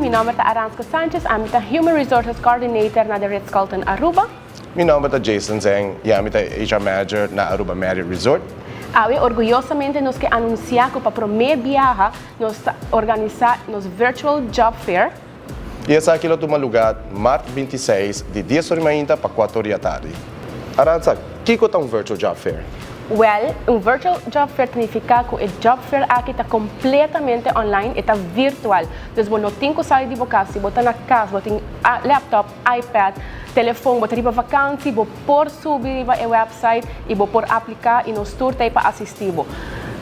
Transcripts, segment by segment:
Mi nomber ta Aranska Sanchez, ami ta Human Resources Coordinator na The Ritz-Carlton Aruba. Mi nomber ta Jason Zeng y ami ta HR Manager na Aruba Marriott Resort. Awe orguyosamente nos ke anuncia cu pa prome biaha nos ta organisa nos Virtual Job Fair. Y esaki lo tuma lugar maart 26 di 10 or mainta pa 4 or di atardi. Aranza, kico ta un Virtual Job Fair? Well, un Virtual Job Fair ta nifica cu e job fair aki ta completamente online, e ta virtual. Dus bo no tin cu sali di bo cas, si bo ta na cas, bo tin laptop, iPad, telefon, bo ta riba vakantie, bo por subi riba e website y bo por aplica y nos tur t'ey pa asisti bo.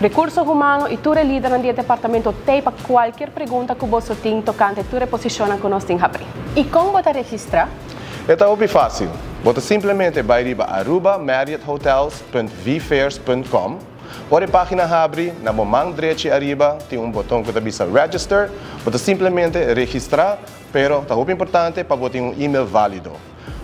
Recurso Humano y tur e lidernan di e departamento t'ey pa cualkier pregunta cu boso tin tocante tur e posicionnan cu nos tin habri. Y con bo ta registra? E ta hopi facil. Bo ta simplemente bay riba arubamarriotthotels.vfairs.com. Ora e pagina habri, na bo man drechi ariba tin un boton cu ta bisa "Register". Bo ta simplemente registra, pero ta hopi importante pa bo tin un email valido.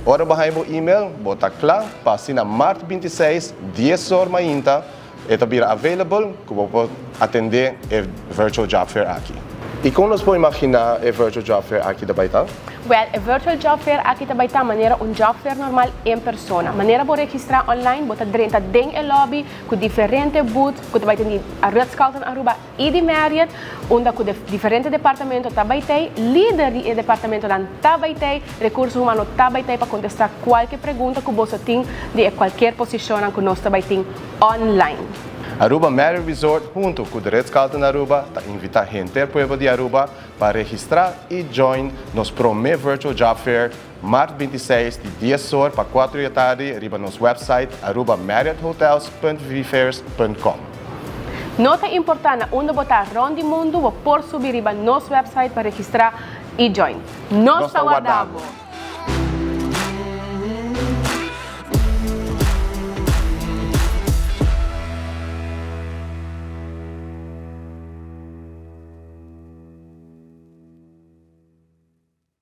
Ora bo haya bo email, bo ta cla pa asina maart 26, 10 or mainta, e ta bira available cu bo por atende e Virtual Job Fair aki. Y con nos por imagina e Virtual Job Fair aki ta bay ta? Well, e Virtual Job Fair aki ta bay ta manera un job fair normal en persona. Manera bo registra online, bo ta drenta den e lobby cu diferente booth cu ta bay tin di Ritz-Carlton Aruba y di Marriott, unda cu diferente departamento ta bay tey, lider di e departamentonan ta bay tey, Recurso Humano ta bay tey pa contesta cualkier pregunta cu bo tin di e cualkier posicion cu nos ta bay tin online. Aruba Marriott Resort hunto cu The Ritz-Carlton Aruba ta invita henter pueblo di Aruba pa registra y join nos prome Virtual Job Fair maart 26 di 10 or pa 4 di atardi riba nos website arubamarriotthotels.vfairs.com. No ta importa na unda bo ta rond di mundo, bo por subi riba nos website pa registra y join. Nos Nos ta ta warda bo. warda bo.